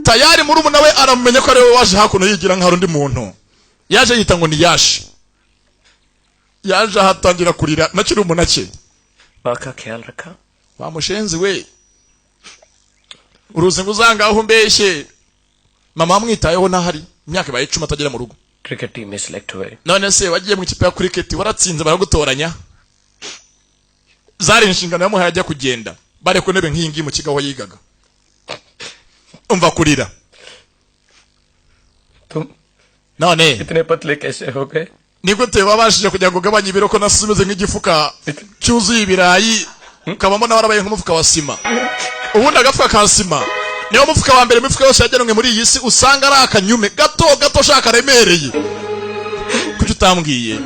Tayari murumuna we aramumenya ko ariwe waje hakuno yigira nk'aho undi muntu yaje yita ngo ni Yashi. Yaje ahatangira kurira nakiri umunake. माँ का ख्याल रखा। Wa mushenzi we, uruzi ngo uzangaho umbeshye. Mama wamwitayeho ntahari, imyaka ibaye 10 atagera mu rugo. Cricket team में select हुए। None se wagiye mu ikipe ya cricket, waratsinze, baragutoranya. Zari inshingano yamuhaye ajya kugenda. Bari ku ntebe nk'iyi ngiyi mu kigo aho yigaga. Umva kurira. तुम None इतने पतले कैसे हो गए? Ni gute wabashije kugira ngo ugabanye ibiro, ko nasubize nk'igifuka cyuzuye ibirayi, ukabamo nawe warabaye nk'umufuka wa sima? Ubundi agafuka ka sima niwo mufuka wa mbere imifuka yose yagenwe muri iyi si usanga ari akanyume gato gato shaka karemereye. Kuki utambwiye?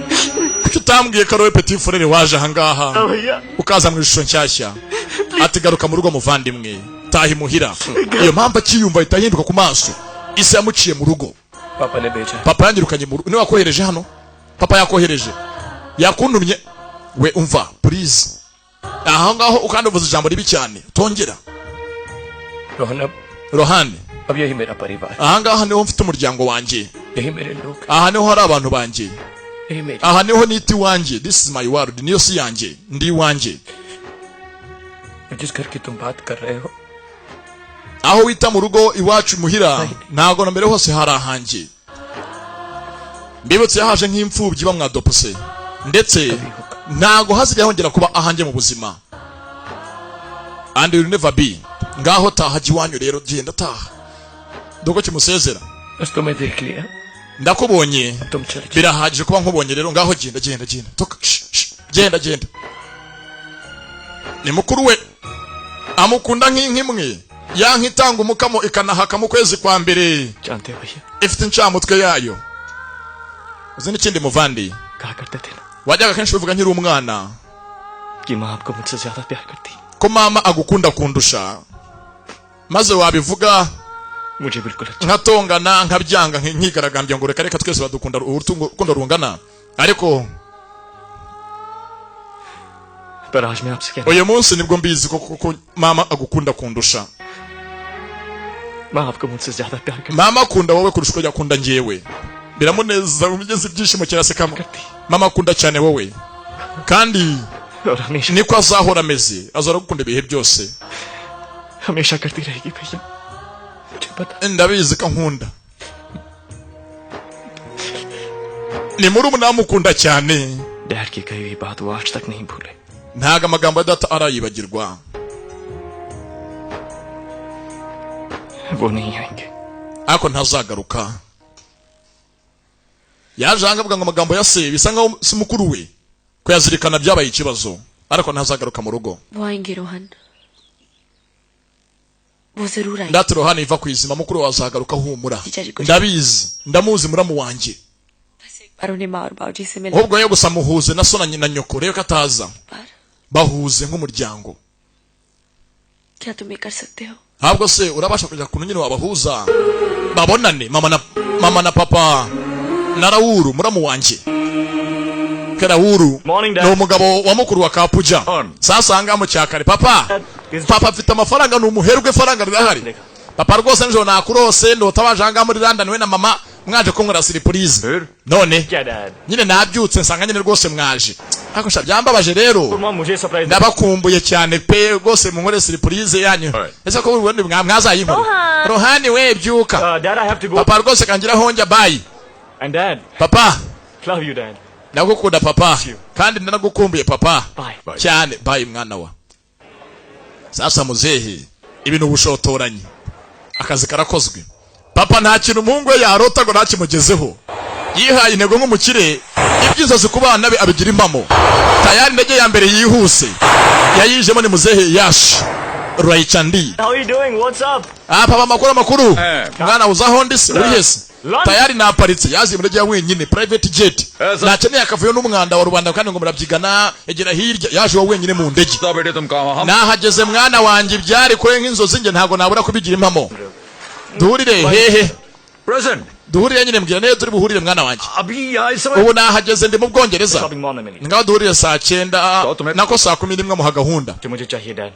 Kuki utambwiye ko ari wowe petit frère waje ahangaha ukaza mu ishusho nshyashya? Ati garuka mu rugo muvandimwe, taha imuhira. Iyo mpamvu akiyumva ahita ahinduka ku maso. Isi yamuciye mu rugo. पापा ने भेजा। Papa yanyirukanye mu rugo. Niwe wakohereje hano? Papa yakohereje, yakuntumye we. Umva, please, aho ngaho ukandi uvuze ijambo ribi cyane, tongera. Rohan, अब Rohani, अब यही मेरा परिवार, ahangaha niho mfite umuryango wanjye, यही मेरे लोग, aha niho hari abantu banjye, यही मेरी aha niho nita iwanjye. This is my world, niyo si yanjye, ndi iwanjye. जिस घर की तुम बात कर रहे हो, Aho wita mu rugo iwacu muhira, ntago na mbere hose hari ahanjye. Mbibutse, yahaje nk'imfubyi bamwadopuse, ndetse ntago hazijya hongera kuba ahanjye mu buzima, and will never be. Ngaho taha, jya iwanyu rero, genda taha. Doko kimusezera. बस तुम्हें देख लिया। Ndakubonye, तुम चले जाओ। Birahagije kuba nkubonye rero. Ngaho genda, genda, genda, toka. Shh, shh, genda, genda. Ni mukuru we, amukunda nk'inka imwe ya nka itanga umukamo ikanahaka mu kwezi kwa mbere. जानते हो भैया, Ifite incamutwe yayo. Uzi n'ikindi muvandi? कहा करते थे ना Wajyaga kenshi ubivuga nkiri umwana कि माँ आपको मुझसे ज्यादा प्यार करती। ko mama agukunda kundusha, maze wabivuga मुझे बिल्कुल अच्छा nkatongana, nkabyanga, nkigaragambya ngo reka reka, twese badukunda urukundo rungana, ariko पर आज मैं आपसे कहना uyu munsi nibwo mbizi ko mama agukunda kundusha. माँ आपको मुझसे ज्यादा प्यार करती। Mama akunda wowe kurusha uko yakunda njyewe. Biramuneza, umugezi ibyishimo kirasekamo. Mama akunda cyane wowe, kandi और हमेशा niko azahora ameze, azahora agukunda ibihe byose. हमेशा करती रहेगी भैया, मुझे पता। Ndabizi ko nkunda. Ni muri amukunda cyane. Dad की कही हुई बात वो आज तक नहीं भूले। Ntago amagambo ya data arayibagirwa. वो नहीं आएंगे। Ariko ntazagaruka. Yaje ahanga avuga ngo amagambo ya se bisa nkaho si mukuru we kuyazirikana byabaye ikibazo, ariko ntazagaruka mu rugo. वो आएंगे रोहन, वो जरूर आएंगे। Ndati Rohani, iva ku izima, mukuru wawe azagaruka, humura. Ndabizi, ndamuzi muramu wanjye. पर उन्हें माँ और बाबूजी से मिला। Ahubwo yo gusa muhuze na so na nyina, nyoko, rero ko ataza, bahuze nk'umuryango. क्या तुम ये कर सकते हो? Ntabwo se urabasha kujya kuntu nyine wabahuza babonane, mama na papa na Rawuru, muramu wanjye? Ke Rawuru ni umugabo wa mukuru wa Kapuja. Sasa ahangaha mu cyakare, papa, papa afite amafaranga, ni umuherwe, faranga rirahari. Papa rwose, nijoro nakurose ndota waje ahangaha muri London, we na mama mwaje kunkorera surprise. None क्या dad? nyine nabyutse nsanga nyine rwose mwaje, ariko sha byambabaje rero. माँ, मुझे surprise. Ndabakumbuye cyane pe. Rwose munkore surprise yanyu. Ese ko ubundi mwazayinkora? Rohani we, byuka. Dad, I have to go. Papa rwose kangira honjya, bye. And dad, Papa, love you dad. Ndagukunda papa, kandi ndanagukumbuye papa. Bye. Cyane, bye mwana wa. Sasa muzehe, ibintu ubushotoranyi, akazi karakozwe. Papa nta kintu umuhungu we yarota ngo ntakimugezeho. Yihaye intego nk'umukire, iby'inzozi ku bana be abigira impamo. Tayari indege ya mbere yihuse yayijemo ni muzehe Yashi Rayicandi. How are you doing? What's up? Ah papa, amakuru, amakuru mwana. Uzaho ndi se? Uri hese? London. Tayari naparitse, yazi mu ndege ya wenyine, private jet, ntakeneye akavuyo n'umwanda wa rubanda kandi ngo murabyigana, egera hirya. Yaje wa wenyine mu ndege. बेटे, तुम कहाँ? हम Nahageze mwana wanjye, ibyari kure nk'inzozi, njye ntabwo nabura kubigira impamo. Duhurire hehe? Present. Duhurire nyine, mbwira niyo turi buhurire mwana wanjye. अभी यहाँ इस समय Ubu nahageze, ndi mu Bwongereza. Shopping mall में मिली। Ngaho duhurire saa 9, nako saa 11 muha gahunda. जो मुझे चाहिए dad.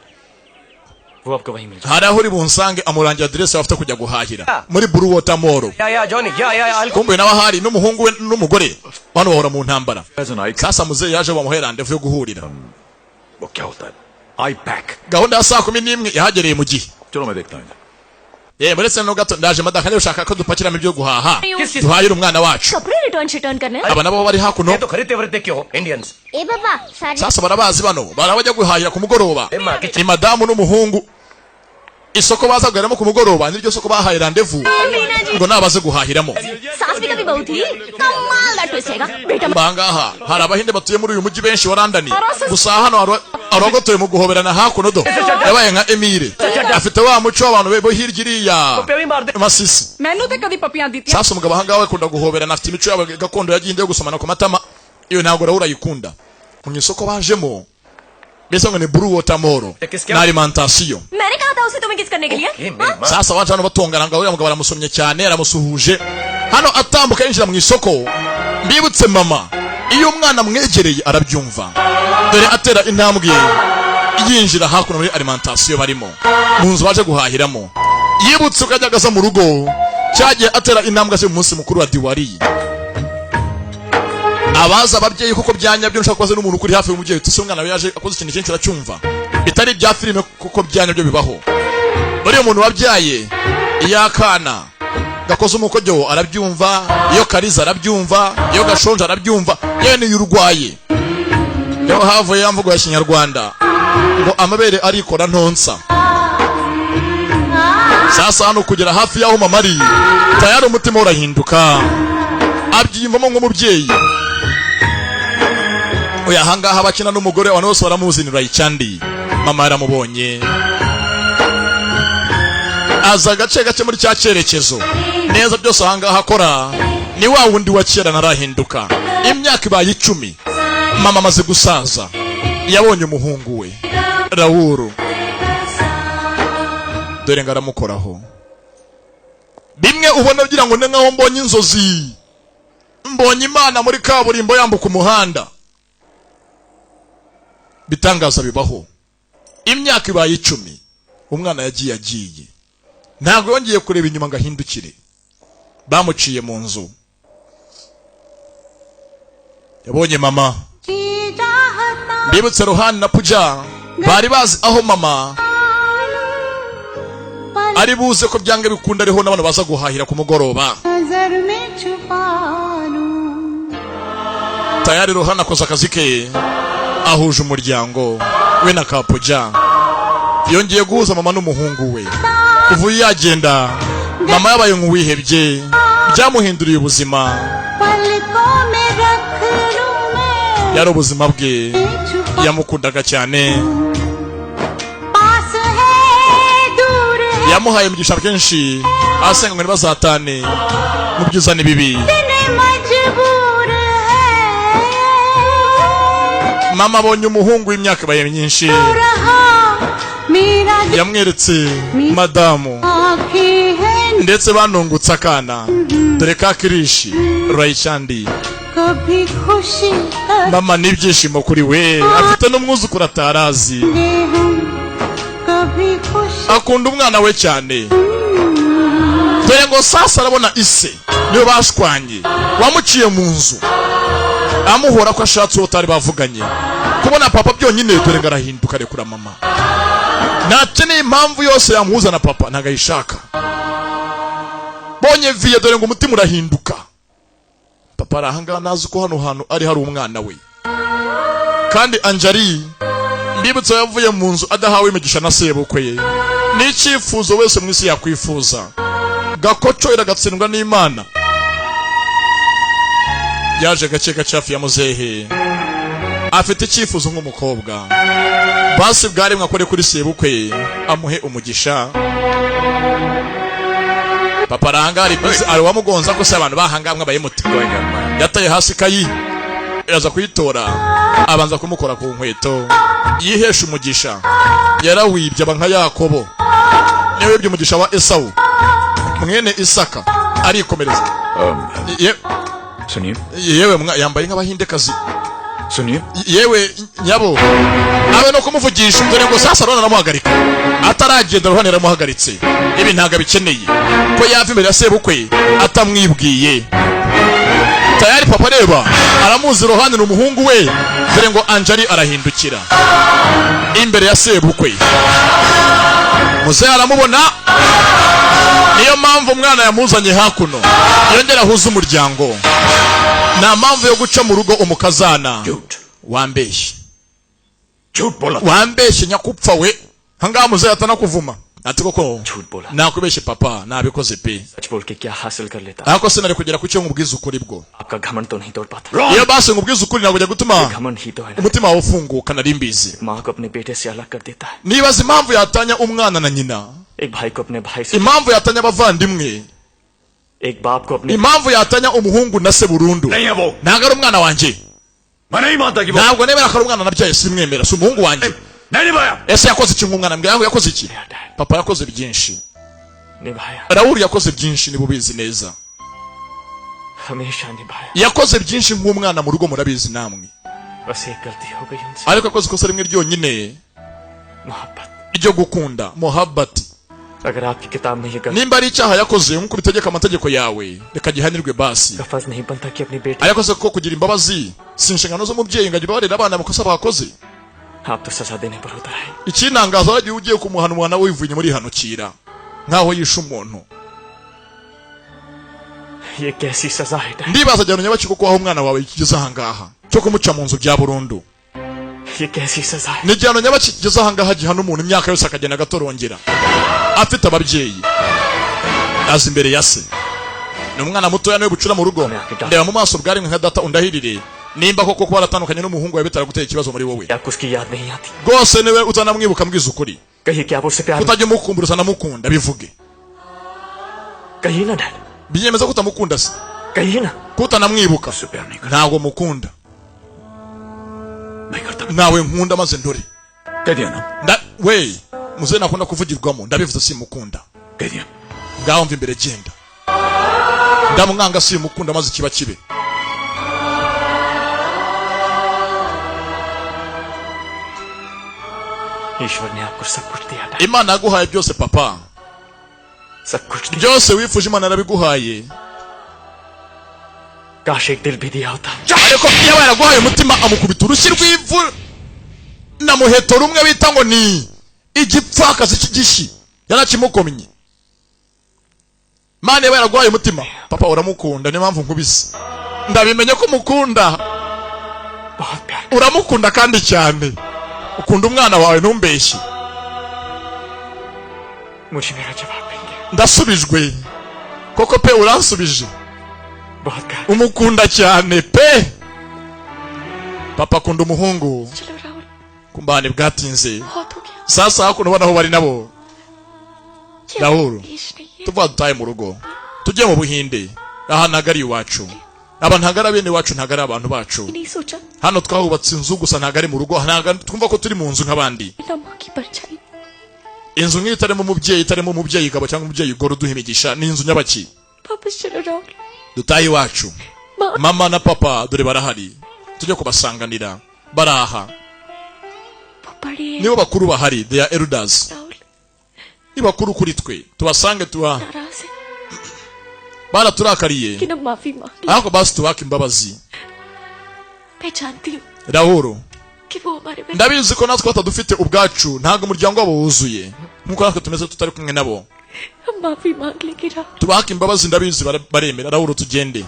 वो आपको वहीं मिल Hari aho uri bunsange. Amurangira aderesi bafite kujya guhahira muri Blue Water Mall. Yeah, Johnny, yeah, I'll Kumbe nawe ahari n'umuhungu we n'umugore bano bahora mu ntambara. As an eye Sasa muzehe yaje bamuhe rendez-vous yo guhurira. वो क्या होता है आई pack. Gahunda ya saa 11 yahagereye mu gihe. चलो मैं देखता हूँ। Yewe, uretse no gato ndaje madaka niba ushaka ko dupakiramo ibyo guhaha duhahire umwana wacu. कपड़े return शिटर्न करने। Aba nabo bari hakuno. ये तो खरीदते वरीदते क्यों हो Indians? ए बाबा सारे Sasa barabazi bano baraba bajya guhahira ku mugoroba ni madamu n'umuhungu. Isoko baza guhahiramo ku mugoroba niryo soko bahaye rendez-vous ngo nabaze guhahiramo. सास भी कभी बहू थी। कमाल का ट्विस्ट हैगा बेटा। Bangaha hari abahinde batuye muri uyu mujyi benshi wa London. Gusa hano hari arogotoye mu guhoberana hakuno do yabaye nka Emile afite wa muco w'abantu bo hirya iriya Masisi. ਮੈਨੂੰ ਤੇ ਕਦੀ ਪੱਪੀਆਂ ਦਿੱਤੀਆਂ। Sasa umugabo ahangaha we akunda guhoberana afite imico yabo gakondo yagiye yo gusomana ku matama. Iyo ntabwo urahura urayikunda. Mu isoko bajemo mbese ngo ni Blue Water Mall na alimentation. मैंने कहा था उसे तुम्हें किस करने के लिए। Sasa baje hano batongana ngo uriya mugabo aramusomye cyane aramusuhuje hano atambuka yinjira mu isoko. Mbibutse mama iyo umwana amwegereye arabyumva. Dore atera intambwe yinjira hakuno muri alimentation barimo mu nzu baje guhahiramo. Yibutse uko ajyaga aza mu rugo cyagiye atera intambwe aje mu munsi mukuru wa Diwali. Abaza ababyeyi kuko byanyabyo nshaka kubaza n'umuntu uri hafi y'umubyeyi uti: "Se umwana we yaje akoze ikintu cyinshi uracyumva?" Bitari ibya filime kuko byanyabyo bibaho. Uriya muntu wabyaye iyo akana gakoze umukojo arabyumva, iyo kariza arabyumva, iyo gashonje arabyumva, yewe n'iyo urwaye. Niho havuye ya mvugo ya kinyarwanda ngo amabere arikora ntonsa. Sasa hano kugera hafi y'aho mama ari tayari umutima urahinduka abyiyumvamo nk'umubyeyi. Oya, ahangaha bakina n'umugore abantu bose baramuzinira icyandi. Mama yaramubonye aza gace gake muri cya cyerekezo neza. Byose ahangaha akora ni wa wundi wa kera ntarahinduka. Imyaka ibaye 10 mama amaze gusaza yabonye umuhungu we Rawuru. Dore ngo aramukoraho bimwe ubona ugira ngo ni nkaho mbonye inzozi mbonye Imana muri kaburimbo yambuka umuhanda. Bitangaza bibaho. Imyaka ibaye 10 umwana yagiye agiye ntabwo yongeye kureba inyuma ngo ahindukire. Bamuciye mu nzu yabonye mama. Mbibutse Rohani na Puja bari bazi aho mama ari buze ko byanga bikunda ariho n'abantu baza guhahira ku mugoroba. नजर में छुपा लूं। Tayari Rohani akoze akazi ke ahuje umuryango we na Kapuja yongeye guhuza mama n'umuhungu we. Kuva uyu yagenda mama yabaye nk'uwihebye byamuhinduriye ubuzima. पलकों में रख लूं मैं Yari ubuzima bwe छुपा yamukundaga cyane. पास है दूर है Yamuhaye imigisha kenshi asenga ngo ntibazatane mu byiza n'ibibi. इतने मजबूर है। Mama abonye umuhungu w'imyaka ibaye myinshi. रहा मेरा Yamweretse madamu आंखें हैं ndetse banungutse akana dore ka Kirishi Rayishandi. कभी खुशी Mama n'ibyishimo kuri we afite n'umwuzukuru atarazi. करेंगे हम कभी खुश Akunda umwana we cyane. Dore ngo sasa arabona ise niwe bashwanye wamuciye mu nzu amuhora ko ashatse uwo utari bavuganye kubona papa byonyine. Dore ngo arahinduka arekura mama ntakeneye impamvu yose yamuhuza na papa ntabwo ayishaka. Bonye viye dore ngo umutima urahinduka. Papa ari ahangaha ntazi ko hano hantu ari hari umwana we. Kandi Anjari mbibutse yavuye mu nzu adahawe imigisha na sebukwe ye. N'icyifuzo wese mu isi yakwifuza gakoco iragatsindwa n'Imana. Yaje gake gake hafi ya muzehe afite icyifuzo nk'umukobwa basi bwarimwe akore kuri sebukwe amuhe umugisha. Papa arahangara bizi ari wamugonza ko se abantu bahangamwe abayemuti. Yataye hasi ikayi yaza kuyitora abanza kumukora ku nkweto yihesha umugisha. Yarawibye aba nka Yakobo niwe wibye umugisha wa Esawu mwene Isaka arikomereza. सुनिए। Yewe yambaye nk'abahindekazi. सुनिए। Yewe nyabo abe no kumuvugisha. Dore ngo sasa arona aramuhagarika Ataragenda, Rohani yaramuhagaritse. Ibi ntabwo abikeneye ko yava imbere ya sebukwe atamwibwiye. Tayari papa reba aramuzi, Rohani ni umuhungu we. Dore ngo Anjali arahindukira imbere ya sebukwe, muzehe aramubona. Niyo mpamvu umwana yamuzanye hakuno, yongera ahuze umuryango. Nta mpamvu yo guca mu rugo umukazana. Wambeshye. झूठ बोला। Wambeshye nyakupfa we. Ahangaha muzehe atanakuvuma ati koko झूठ बोला। nakubeshye papa, nabikoze pe. सच बोल के क्या हासिल कर लेता? Ariko sinari kugera ku cyo nkubwiza ukuri bwo. आपका घमंड तो नहीं तोड़ पाता। Iyo basi nkubwiza ukuri ntabwo ujya gutuma घमंड ही तो है ना, umutima wawe ufunguka, nari mbizi. माँ को अपने बेटे से अलग कर देता है। Nibaza impamvu yatanya umwana na nyina, एक भाई को अपने भाई से, impamvu yatanya abavandimwe, एक बाप को अपने impamvu yatanya umuhungu na se burundu. नहीं है वो। Ntabwo ari umwana wanjye. मैं नहीं मानता कि वो Ntabwo nemera ko ari umwana nabyaye, simwemera, si umuhungu wanjye. नहीं निभाया। Ese yakoze iki nk'umwana? Mbwira ngo yakoze iki? Papa yakoze byinshi. निभाया। Rawuri yakoze byinshi, niba ubizi neza. हमेशा निभाया। Yakoze byinshi nk'umwana mu rugo, murabizi namwe. बस एक गलती हो गई उनसे। Ariko yakoze ikosa rimwe ryonyine, मोहब्बत। ryo gukunda muhabati. अगर आपकी किताब में ये गलती Nimba ari icyaha yakoze nk'uko ubitegeka amategeko yawe, reka gihanirwe basi. का फर्ज नहीं बनता कि अपनी बेटी Ariko se ko kugira imbabazi si inshingano z'umubyeyi ngo ajye ababarira abana amakosa bakoze? आप तो सजा देने पर उतर आए। Ikintangaza, waragiye ugiye kumuhana umwana wivuye muri hanukira nk'aho yishe umuntu. ये कैसी सजा है dad? Ndibaza gihano nyabaki kuko aho umwana wawe kigeze ahangaha cyo kumuca mu nzu bya burundu. ये कैसी सजा है? Ni igihano nyabaki kigeze ahangaha gihana umuntu imyaka yose akagenda agatorongera afite ababyeyi? Aza imbere ya se, ni umwana mutoya, niwe bucura mu rugo. Ndeba mu maso bwari nka data, undahirire nimba koko kuba waratandukanye n'umuhungu wawe bitaragutera ikibazo muri wowe. आपको उसकी याद नहीं आती? Rwose niwe utanamwibuka, mbwiza ukuri. कहिए कि आप उससे प्यार Kutajya umukumbura, utanamukunda, bivuge. कहिए ना dad. Byemeza ko utamukunda se? कहिए ना। Ko utanamwibuka? उससे प्यार नहीं Ntabwo mukunda. करता, नहीं करता। Nawe nkunda maze ndore. कह दिया ना। Nda we muzehe nakunda kuvugirwamo, ndabivuze, simukunda. कह दिया। Ngaho mva imbere, genda. Ndamwanga, simukunda, maze kiba kibe. ईश्वर ने आपको सब कुछ दिया dad. Imana yaguhaye byose papa. सब कुछ दिया। Byose wifuje Imana yarabiguhaye. काश एक दिल भी दिया होता। Ariko iyo yaraguhaye umutima, amukubita urushyi rw'ivu na muheto rumwe bita ngo ni igipfakazi cy'igishi, yarakimukomye. Imana yaba yaraguhaye umutima papa, uramukunda, niyo mpamvu nkubise. Ndabimenye ko umukunda. बहुत प्यार। Uramukunda kandi cyane, ukunda umwana wawe, ntumbeshye. मुझे मेरा जवाब मिल गया। Ndasubijwe koko pe, uransubije. बहुत प्यार। Umukunda cyane pe, papa akunda umuhungu. चलो Rahul. Kumbane bwatinze. बहुत हो गया। Sasa hakuno ubona aho bari nabo. ये Rahul. देश नहीं है। Tuvuga dutahe mu rugo, tujye mu Buhinde, aha ntabwo ari iwacu, aba ntabwo ari bene iwacu, ntabwo ari abantu bacu. नहीं सोचा। Hano twahubatse inzu gusa, ntabwo ari mu rugo, ntabwo twumva ko turi mu nzu nk'abandi. ना माँ की परछाई। Inzu nk'iyi itarimo umubyeyi, itarimo umubyeyi gabo cyangwa umubyeyi gore uduha imigisha, ni inzu nyabaki? वापस चलो Rahul. Dutahe iwacu. माँ। Mama na papa dore barahari, tujye kubasanganira, baraha. वो बड़े हैं। Nibo bakuru bahari, they are elders. Rahul. Ni bakuru kuri twe, tubasange tuba नाराज है baraturakariye. कि ना माफी मांग ले। Ariko basi tubake imbabazi. मैं जानती हूँ Rahul, कि वो हमारे में ndabizi ko natwe batadufite ubwacu, ntabwo umuryango wabo wuzuye nk'uko natwe tumeze tutari kumwe nabo. हम माफी मांग लेंगे Rahul. Tubake imbabazi, ndabizi baremera. Rahul, tugende.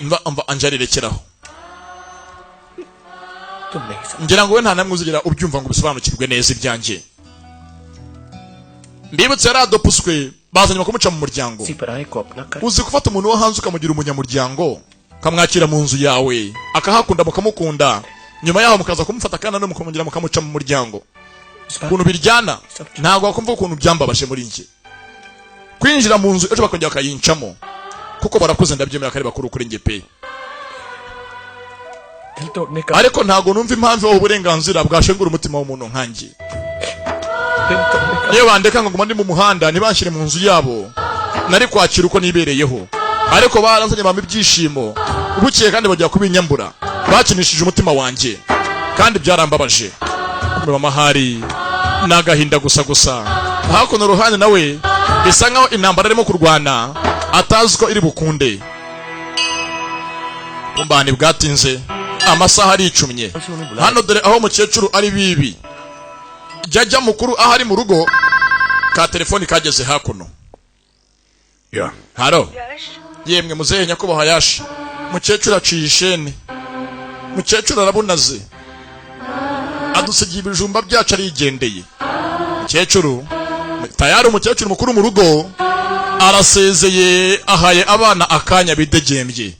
Mva mva Anjali, rekeraho. तुम नहीं समझ Ngira ngo we nta namwe uzigera ubyumva ngo ubisobanukirwe neza ibyanjye. Mbibutse, yaradopuswe, bazanye kumuca mu muryango. किसी पराये को अपना कर Uzi gufata umuntu wo hanze ukamugira umunyamuryango, ukamwakira mu nzu yawe, akahakunda, mukamukunda, nyuma yaho mukaza kumufata kandi nanone mukamongera mukamuca mu muryango, ukuntu biryana? Ntabwo wakumva ukuntu byambabaje muri njye kwinjira mu nzu ejo bakongera bakayincamo, kuko barakuze, ndabyemera ko ari bakuru kuri njye pe. दिल तोड़ने का Ariko ntabwo numva impamvu aho uburenganzira bwashengura umutima w'umuntu nkanjye. दिल तोड़ने का Niyo bandeka ngo ndi mu muhanda, ntibanshyire mu nzu yabo, nari kwakira uko nibereyeho, ariko baranzanye bampa ibyishimo, bukeye kandi bajya kubinyambura. Bakinishije umutima wanjye kandi byarambabaje. Kumbe mama hari Ni agahinda gusa gusa. Hakuno ruhande nawe bisa nkaho intambara arimo kurwana atazi ko iri bukunde. Kumbani bwatinze, amasaha aricumye. Hano dore aho umukecuru ari bibi jajya mukuru aho ari mu rugo, ka telefoni kageze hakuno. Yeah. Haro yemwe muzehe nyakubahwa Yashi, mukecuru aciye isheni, mukecuru arabunaze, adusigiye ibijumba byacu arigendeye. Mukecuru tayari, umukecuru mukuru mu rugo arasezeye, ahaye abana akanya bidegembye,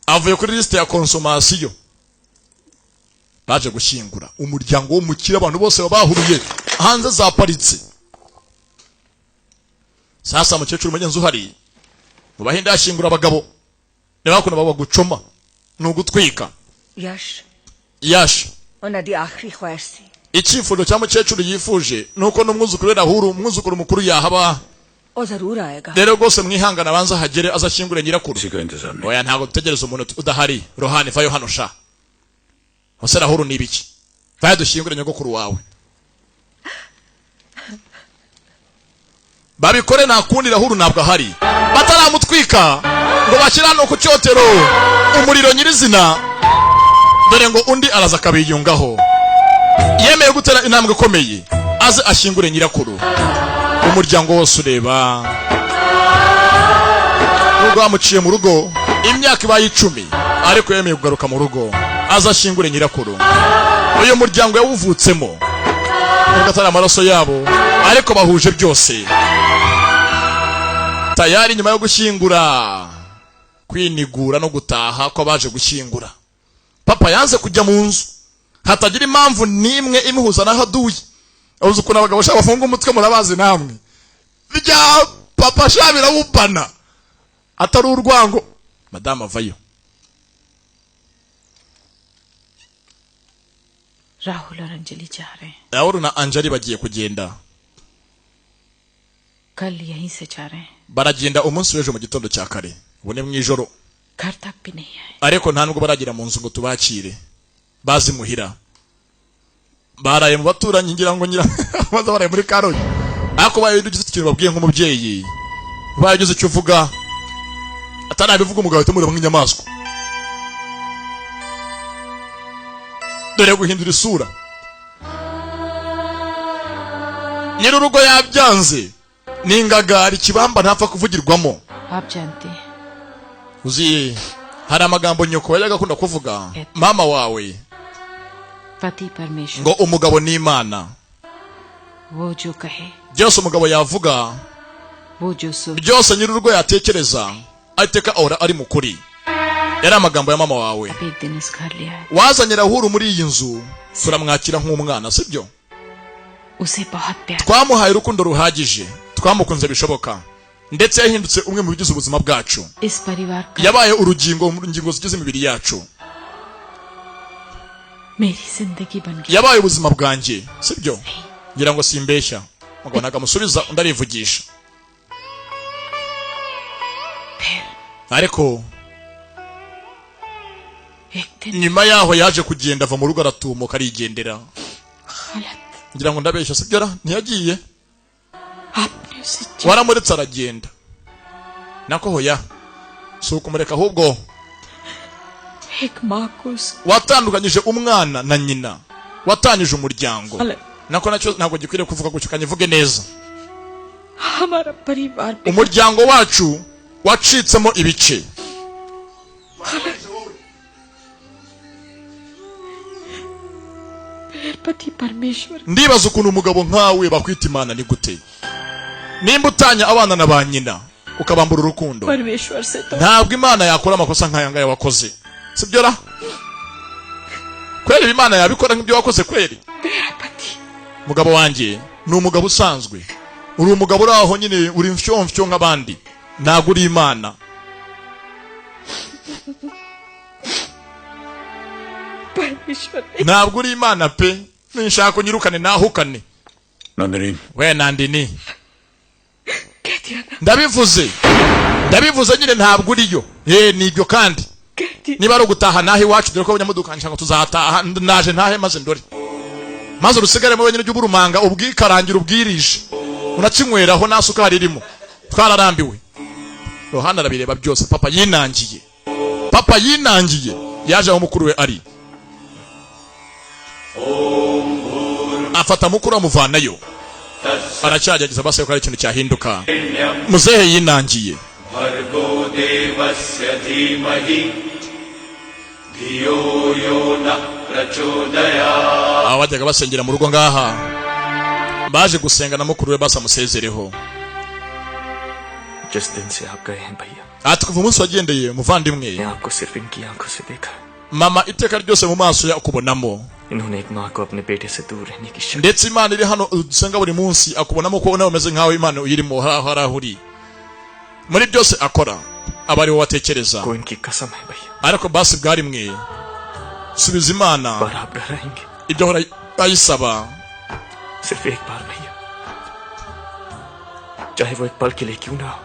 avuye kuri lisite ya consommation. Baje gushyingura umuryango w'umukire, abantu bose baba bahuruye hanze zaparitse. Sasa mukecuru mugenzi uhari mu Bahinde yashyingura abagabo niba hakuno baba gucoma ni ugutwika. Yash Yashi, ਉਹਨਾਂ ਦੀ ਆਖਰੀ ਖੁਆਇਸ਼ ਸੀ icyifuzo cya mukecuru yifuje ni uko n'umwuzukuru we Rahuru, umwuzukuru mukuru, yahaba. ਉਹ ਜ਼ਰੂਰ ਆਏਗਾ। Rero rwose mwihangana abanza hagere azashyingure nyirakuru. किसी का इंतजार नहीं। Oya, ntabwo dutegereza umuntu udahari. Rohani, vayo hano sha. Ese Rahuru ni ibiki? Vayo dushyingure nyogokuru wawe. Babikore nta kundi, Rahuru ntabwo ahari. Bataramutwika ngo bashyire hano ku cyotero umuriro nyirizina, dore ngo undi araza akabiyungaho. Yemeye gutera intambwe ikomeye aze ashyingure nyirakuru. Umuryango wose ureba nubwo bamuciye mu rugo imyaka ibaye 10, ariko yemeye kugaruka mu rugo aze ashyingure nyirakuru. Uyu muryango yawuvutsemo, nubwo atari amaraso yabo, ariko bahuje byose. Tayari nyuma yo gushyingura, kwinigura no gutaha kw'abaje gushyingura, papa yanze kujya mu nzu hatagira impamvu n'imwe imuhuza n'aho aduye. Uzi ukuntu abagabo sha bafunga umutwe, murabazi namwe. Bya papa sha birawubana atari urwango. Madamu avayo. Rahul और अंजलि जा रहे हैं। Rahul na Anjali bagiye kugenda. कल यहीं से जा रहे हैं। Baragenda umunsi w'ejo mu gitondo cya kare, ubu ni mu ijoro. घर तक भी नहीं आए। Ariko nta nubwo baragera mu nzu ngo tubakire, bazimuhira baraye mu baturanyi, ngira ngo ngira baza baraye muri Karongi. Ariko baye ugize ikintu babwiye nk'umubyeyi, baye ugize icyo uvuga atanabivuga, umugabo ahita amureba nk'inyamaswa. Dore guhindura isura, nyir'urugo yabyanze, ni ingagari ikibamba ntapfa kuvugirwamo. आप जानते हैं Uzi hari amagambo nyoko yajyaga akunda kuvuga, mama wawe, पति परमेश्वर ngo umugabo ni Imana. वो जो कहे, Byose umugabo yavuga, वो जो सोचे, byose nyir'urugo yatekereza, ateka ahora ari mukuri. Yari amagambo ya mama wawe. आप एक दिन इस घर ले आए, Wazanye Rahuru muri iyi nzu turamwakira nk'umwana, sibyo? उसे बहुत प्यार Twamuhaye urukundo ruhagije, twamukunze bishoboka, ndetse yahindutse umwe mu bigize ubuzima bwacu. इस परिवार का Yabaye urugingo mu ngingo zigize imibiri yacu. मेरी जिंदगी बन गया। Yabaye ubuzima bwanjye, sibyo? Ngira ngo simbeshya. Mugabo ntabwo amusubiza, undi arivugisha. फिर Ariko एक दिन nyuma yaho yaje kugenda ava mu rugo aratumuka arigendera. गलत Ngira ngo ndabeshya, sibyo ra? Ntiyagiye? आपने उसे Waramuretse aragenda. Nako hoya, si ukumureka ahubwo एक माँ को उस watandukanyije umwana na nyina, watanyije umuryango. गलत Nako nacyo ntabwo gikwiriye kuvuga gutyo, kanyivuge neza. हमारा परिवार बिखर Umuryango wacu wacitsemo ibice. फिर पति परमेश्वर Ndibaza ukuntu umugabo nkawe bakwita Imana ni gute, nimba utanya abana na ba nyina ukabambura urukundo. परमेश्वर से तो Ntabwo Imana yakora amakosa nk'aya ngaya wakoze, sibyo ra? Kweri Imana yabikora nk'ibyo wakoze kweri? मेरा पति Mugabo wanjye ni umugabo usanzwe, uri umugabo uri aho nyine, uri mfyomfyo nk'abandi, ntabwo uri Imana. परमेश्वर ने Ntabwo uri Imana pe. Ninshaka unyirukane nahukane. Nandini, We Nandini, कह दिया ना, ndabivuze, ndabivuze nyine, ntabwo uriyo. Nibyo kandi कह दिया। niba ari ugutaha naho iwacu, dore ko abanyamudukanisha ngo tuzataha, naje ntahe maze ndore. Maze urusigaremo wenyine, ujye uburumanga, ubwikarangira, ubwirishe, unakinyweraho, nta sukari irimo. Twararambiwe. Rohana arabireba byose. Papa yinangiye, papa yinangiye, yaje aho mukuru we ari, afata mukuru amuvanayo. Aracyagerageza basi ko hari ikintu cyahinduka. Muzehe yinangiye. भर्गो देवस्य धीमहि धियो यो नः प्रचोदयात्। Aba bajyaga basengera mu rugo ngaha, baje gusenga na mukuru we, basa amusezereho. जिस दिन से आप गए हैं भैया, Ati kuva umunsi wagendeye, muvandimwe, मैं आपको सिर्फ इनकी आंखों से देखा है। mama iteka ryose mu maso ye akubonamo. इन्होंने एक माँ को अपने बेटे से दूर रहने की शक्ति Ndetse Imana iri hano dusenga buri munsi akubonamo, ko nawe umeze nk'aho Imana uyirimo. Hari aho, hari aho uri muri byose akora, aba ari wowe atekereza. को इनकी कसम है भैया, Ariko basi bwari mwe subiza Imana पर आप डराएंगे। ibyo ahora ayisaba. सिर्फ एक बार भैया, चाहे वो एक पल के लिए क्यों ना हो,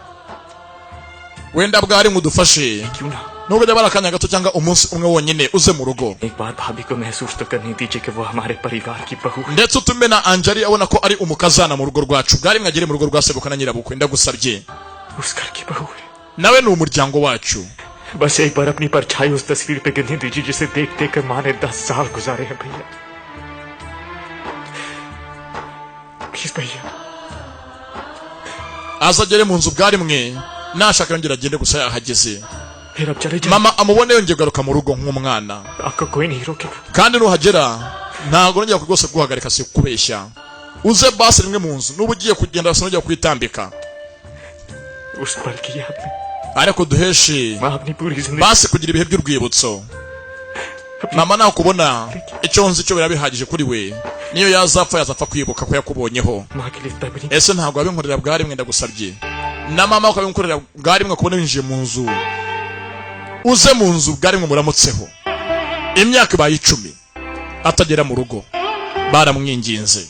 Wenda bwari mudufashe, क्यों ना हो। nubwo byaba ari akanya gato cyangwa umunsi umwe wonyine, uze mu rugo. एक बार भाभी को महसूस तो करने दीजिए कि वो हमारे परिवार की बहू है। Ndetse utume na Anjali abona ko ari umukazana mu rugo rwacu. Bwari mwagere mu rugo rwa sebukwe na nyirabukwe, ndagusabye. उस घर की बहू है। Nawe ni umuryango wacu. बस एक बार अपनी परछाई उस तस्वीर पे गिरने दीजिए जिसे देख देख कर माँ ने 10 साल गुजारे हैं भैया। प्लीज भैया। Azagere mu nzu bwari mwe, nashaka yongera agende, gusa yahageze. फिर अब चले जाए। Mama amubone yongeye kugaruka mu rugo nk'umwana. आपको कोई नहीं रोकेगा। Kandi nuhagera ntabwo nongera rwose kuguhagarika, si kubeshya. Uze basi rimwe mu nzu, nuba ugiye kugenda basa n'ujya kwitambika. उस पल की याद में Ariko duheshe माँ अपनी पूरी जिंदगी basi kugira ibihe by'urwibutso. Mama nakubona, icyo nzi cyo biba bihagije kuri we, niyo yazapfa yazapfa kwibuka ko yakubonyeho. माँ के लिए इतना भी नहीं। Ese ntabwo wabinkorera bwa rimwe? Ndagusabye, na mama ukabinkorera bwa rimwe, kubona winjiye mu nzu, uze mu nzu bwa rimwe muramutseho. Imyaka ibaye 10 atagera mu rugo, baramwinginze.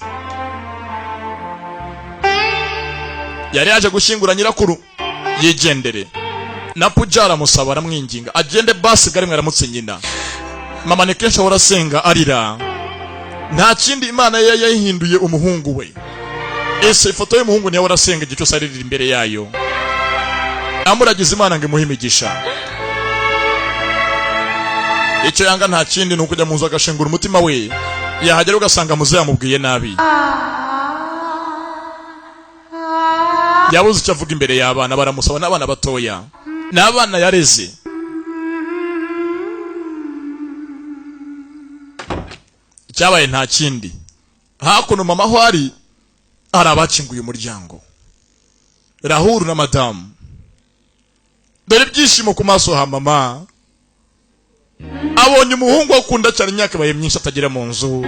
Yari yaje gushyingura nyirakuru yigendere, na Puja aramusaba, aramwinginga agende basi bwa rimwe aramutse nyina. Mama ni kenshi ahora asenga arira, nta kindi, Imana ye yayihinduye umuhungu we. Ese ifoto y'umuhungu niyo ahora asenga igihe cyose, aririra imbere yayo, amuragiza Imana ngo imuhe imigisha. Icyo yanga nta kindi ni ukujya mu nzu agashengura umutima we, yahagera ugasanga muze yamubwiye nabi, yabuze icyo avuga imbere y'abana. Baramusaba n'abana batoya, n'abana yareze. Icyabaye nta kindi, hakuno mama aho ari, hari abakinguye umuryango, Rahuru na madamu. Dore ibyishimo ku maso ha mama, abonye umuhungu akunda cyane, imyaka ibaye myinshi atagera mu nzu.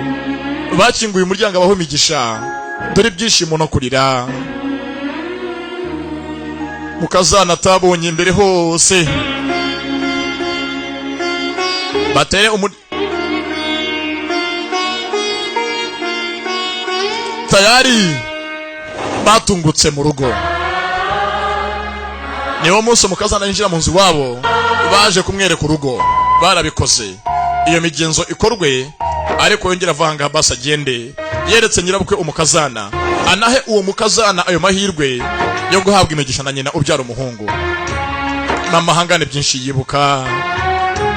Bakinguye umuryango abaho imigisha, dore ibyishimo no kurira. Mukazana atabonye imbere hose, batere umu tayari batungutse mu rugo. Niwo munsi umukazana yinjira mu nzu iwabo, baje kumwereka urugo. Barabikoze, iyo migenzo ikorwe, ariko yongera avanga basi agende yeretse nyirabukwe umukazana, anahe uwo mukazana ayo mahirwe yo guhabwa imigisha na nyina ubyara umuhungu. Mama hangane byinshi yibuka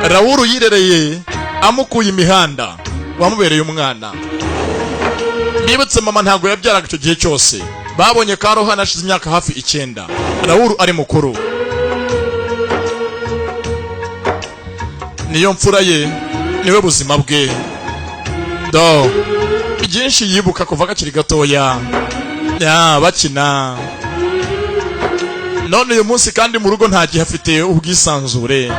Rawuru yirereye, amukuye imihanda, wamubereye umwana. Nibutse mama ntabwo yabyaraga icyo gihe cyose. Babonye ka Rohana ashize imyaka hafi 9, Rawuru ari mukuru, niyo mfura ye, niwe buzima bwe. Do byinshi yibuka kuva kakiri gatoya ya bakina. None uyu munsi kandi mu rugo nta gihe afite ubwisanzure,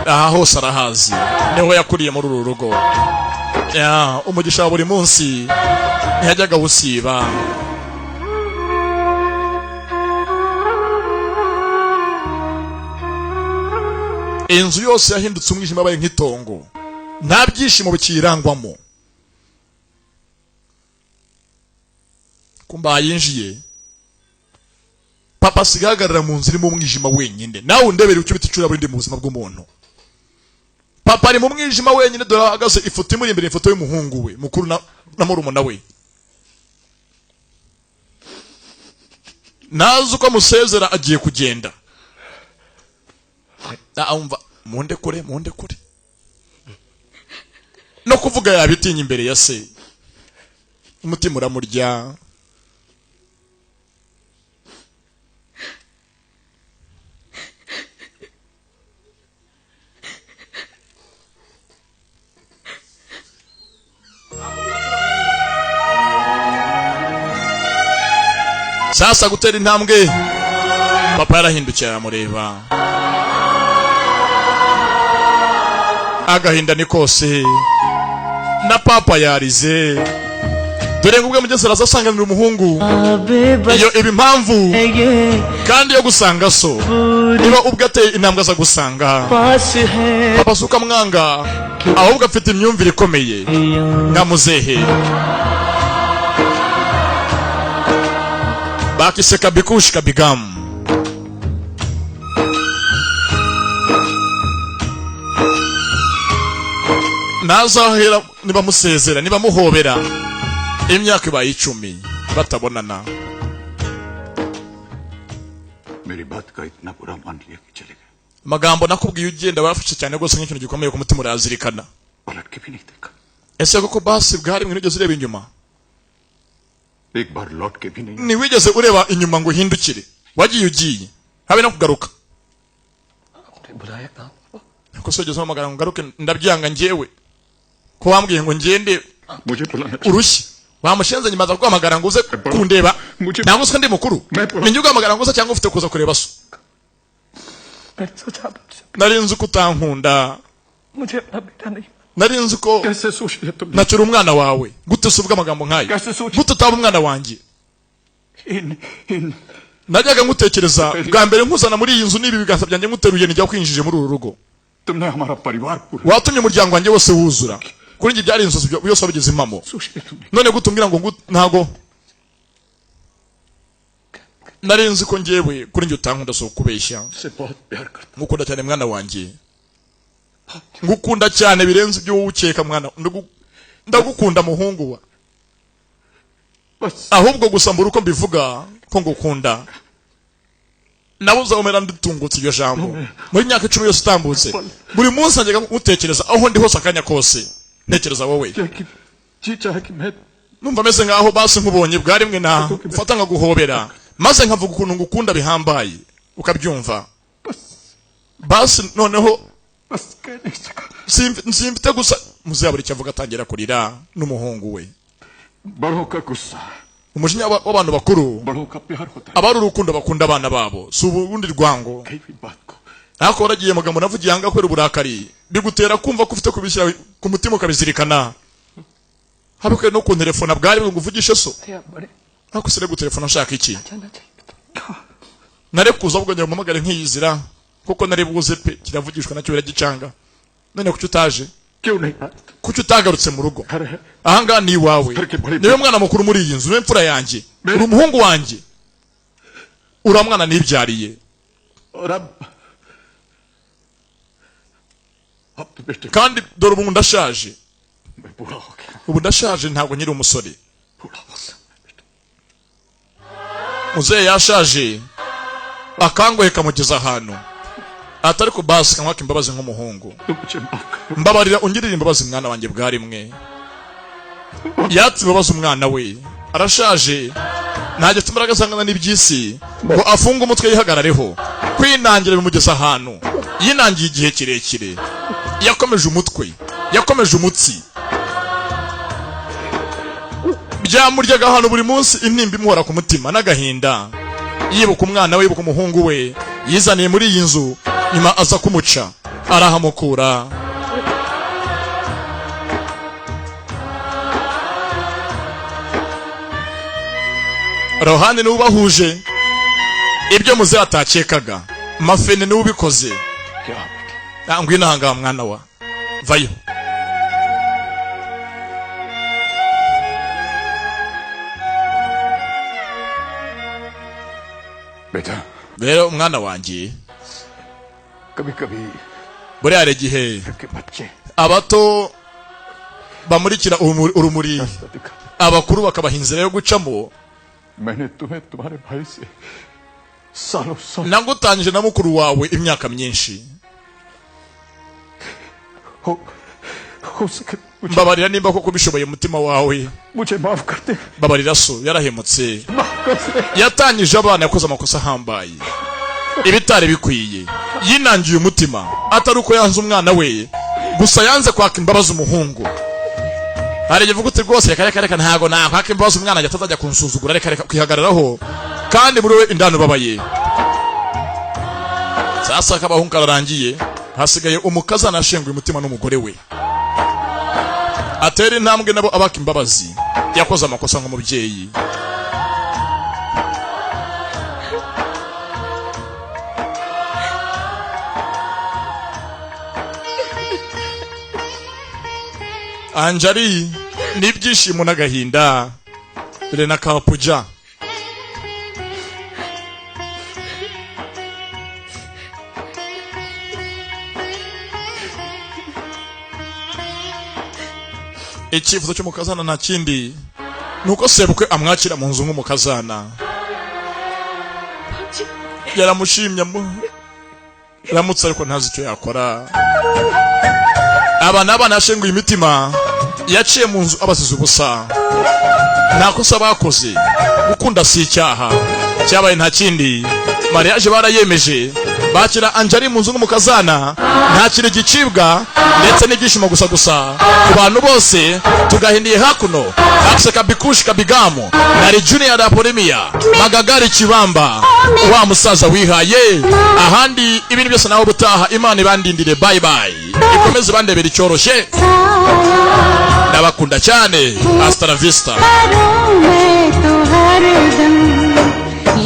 aha hose arahazi, niho yakuriye muri uru rugo. Ya umugisha wa buri munsi ntiyajyaga awusiba. Inzu yose yahindutse umwijima, abaye nk'itongo, nta byishimo bikiyirangwamo. Kumba yinjiye papa, asigaye ahagarara mu nzu irimo umwijima wenyine. Nawe undebere icyo bita icuraburindi mu buzima bw'umuntu. Papa ari mu mwijima wenyine. Dore ahagaze, ifoto imuri imbere, ifoto y'umuhungu we mukuru na murumuna we. Nazi uko amusezera, agiye kugenda. Umva, munde kure, munde kure. No kuvuga yabitinya imbere ya se, umutima uramurya. Sasa gutera intambwe, papa yarahindukiye aramureba, agahinda ni kose, na papa yarize. Dore ngo ubwe mugezi araza asanganira umuhungu. Iyo iba impamvu kandi yo gusanga so, niba ubwo ateye intambwe aza gusanga papa, si uko amwanga, ahubwo afite imyumvire ikomeye nka muzehe. Bakise Kabhi Khushi Kabhie Gham. Ntazahera nibamusezera, nibamuhobera. Imyaka ibaye 10 batabonana. मेरी बात का इतना बुरा मान लिया कि चले गए। Amagambo nakubwiye ugenda warafashe cyane rwose nk'ikintu gikomeye ku mutima, urazirikana. पलट के भी नहीं देखा। Ese koko basi bwari mwe ntigeze ureba inyuma? एक बार लौट के भी नहीं। Ntiwigeze ureba inyuma ngo uhindukire, wagiye ugiye habe no kugaruka. आपने बुलाया कहाँ? Ko se wigeze umpamagara ngo ngaruke? Ndabyanga njyewe ko wambwiye ngo ngende. मुझे बुलाना। Urushyi wamushenze, nyuma aza kuguhamagara ngo uze kundeba. Ntabwo uzi ko ndi mukuru? Ninjye uguhamagara ngo uze cyangwa ufite kuza kureba so? मैंने सोचा आप मुझसे- Nari nzi ko utankunda. मुझे अपना बेटा नहीं। Nari nzi ko कैसे सोच लिया तुमने? ntakiri umwana wawe. Gute se uvuga amagambo nk'ayo? कैसे सोच Gute utaba umwana wanjye? In in Najyaga ngutekereza bwa mbere nkuzana muri iyi nzu, n'ibi biganza byanjye nguteruye, nijya kwinjije muri uru rugo. तुमने हमारा परिवार पूरा Watumye umuryango wanjye wose wuzura. Kuri njye byari inzozi byose wabigize impamo. सोच लिया तुमने। None gute umbwira ngo ntago nari nzi ko njyewe kuri njye utankunda? Si ukubeshya. से बहुत प्यार करता। Ngukunda cyane mwana wanjye, ngukunda cyane birenze ibyo wowe ukeka mwana. Ndagukunda muhungu wa. बस Ahubwo gusa mbura uko mbivuga ko ngukunda, nabuze aho mera nditungutse iryo jambo. Muri myaka 10 yose utambutse, buri munsi najyaga ngutekereza aho ndi hose, akanya kose ntekereza wowe. क्या कि जी चाहे कि मैं Numva meze nkaho basi nkubonye bwa rimwe na mfata nkaguhobera, maze nkavuga ukuntu ngukunda bihambaye ukabyumva. Basi noneho बस कह नहीं सका। Simfite gusa muzabura icyo avuga, atangira kurira n'umuhungu we. बड़ों का गुस्सा, Umujinya w'abantu bakuru बड़ों का प्यार होता है। Aba ari urukundo bakunda abana babo, si ubundi rwango. कहीं भी बात को Ariko waragiye, amagambo navugiye ahangaha kubera uburakari bigutera kumva ko ufite kubishyira ku mutima ukabizirikana, habe no kuntelefona bwari ngo uvugishe so. थे आप बड़े। Ariko sire gutelefona nshaka iki? जाना चाहिए था। Nare kuza ahubwo njya muhamagare nkiyizira kuko nari buze pe. Kiravugishwa nacyo biragicanga. None kuki utaje? क्यों नहीं आया? Kuki utagarutse mu rugo? घर है। Ahangaha ni iwawe, niwe mwana mukuru muri iyi nzu, niwe mfura yanjye, uri umuhungu wanjye, uriya mwana nibyariye. और अब तो बेटे Kandi dore ubu ndashaje. मैं बूढ़ा हो गया। Ubu ndashaje, ntabwo nkiri umusore. बूढ़ा हो गया। Muzehe yashaje, akangohe kamugeza ahantu atari ku basi kamwaka imbabazi nk'umuhungu. तो मुझे माफ करो। Mbabarira, ungirire imbabazi mwana wanjye bwa rimwe. Yatse imbabazi umwana we. Arashaje, ntagifite imbaraga zangana n'iby'isi ngo afunge umutwe yihagarareho. Kwinangira bimugeza ahantu. Yinangiye igihe kirekire, yakomeje umutwe, yakomeje umutsi, byamuryaga ahantu buri munsi, intimba imuhora ku mutima n'agahinda, yibuka umwana we, yibuka umuhungu we yizaniye muri iyi nzu, nyuma aza kumuca arahamukura. Rohani niwe ubahuje ibyo muze atakekaga, Mafene niwe ubikoze. क्या? Ah, ngwino ahangaha mwana wa, vayo. बेटा, Rero mwana wanjye, कभी कभी Buriya hari igihe abato bamurikira urumuri, abakuru bakabaha inzira yo gucamo. मैंने तुम्हें तुम्हारे भाई से सालों साल Nagutangije na mukuru wawe imyaka myinshi. हो सके Mbabarira nimba koko ubishoboye umutima wawe. मुझे माफ कर दे। Babarira so, yarahemutse, yatangije abana, yakoze amakosa ahambaye, ibitari bikwiye, yinangiye umutima, atari uko yanze umwana we, gusa yanze kwaka imbabazi umuhungu. Hari igihe uvuga uti rwose reka reka reka, ntago nakwaka imbabazi umwana ajya atazajya kunsuzugura, reka reka, kwihagararaho kandi muri we indani ubabaye. Sasa akabahungu kararangiye, hasigaye umukazana ashenguye umutima n'umugore we, atera intambwe nabo abaka imbabazi, yakoze amakosa nk'umubyeyi. Anjali n'ibyishimo n'agahinda, dore na Kapuja. Icyifuzo cy'umukazana nta kindi, ni uko sebukwe amwakira mu nzu nk'umukazana. Yaramushimye aramutse, ariko ntazi icyo yakora. Aba n'abana yashenguye imitima, yaciye mu nzu abasize ubusa, nta kosa bakoze, gukunda si icyaha. Cyabaye nta kindi, mariage barayemeje, bakira Anjali mu nzu nk'umukazana, nta kintu gicibwa ndetse n'ibyishimo gusa gusa ku bantu bose. Tugahindiye hakuno akse kabikushi kabigamu na Junior Rapolemia Magagari Kibamba, wa musaza wihaye ahandi ibintu byose. Nawe ubutaha, Imana ibandindire, bye bye, ikomeze bandebera icyoroshye, ndabakunda cyane, hasta la vista. करूं मैं तो हरदम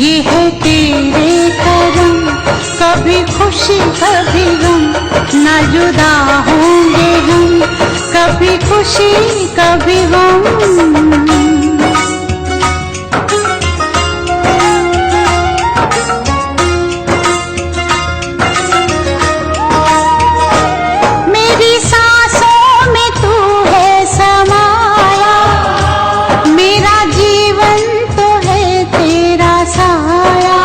ये है तेरे करम, कभी खुशी कभी गम, ना जुदा होंगे हम, कभी खुशी कभी गम। मेरी सांसों में तू है समाया, मेरा जीवन तो है तेरा साया,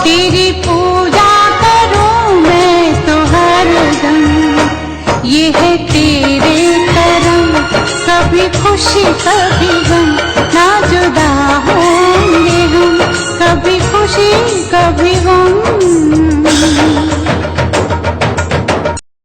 तेरी पूजा करूं मैं तो हरदम ये है तेरे करम, कभी खुशी कभी गम, ना जुदा होंगे हम, कभी खुशी कभी गम।